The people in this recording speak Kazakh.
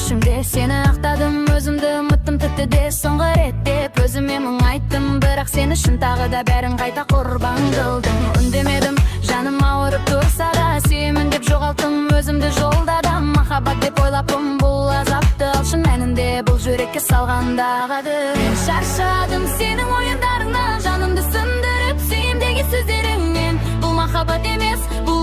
Ішімде сені ақтадым, өзімді ұмыттым тіпті де. Соңғы рет деп өзіме мұңайттым, бірақ сен үшін тағы да бәрін қайта құрбан қылдым. Үндемедім, жаным ауырып тұрса да, сүйемін деп жоғалттым өзімді жолда да. Махаббат деп ойлаппын бұл азапты, ал шын мәнінде бұл жүрекке салғандағы. Мен шаршадым сенің ойындарыңнан, жанымды сындырып, сүйем деген сөздеріңнен. Бұл махаббат емес, бұл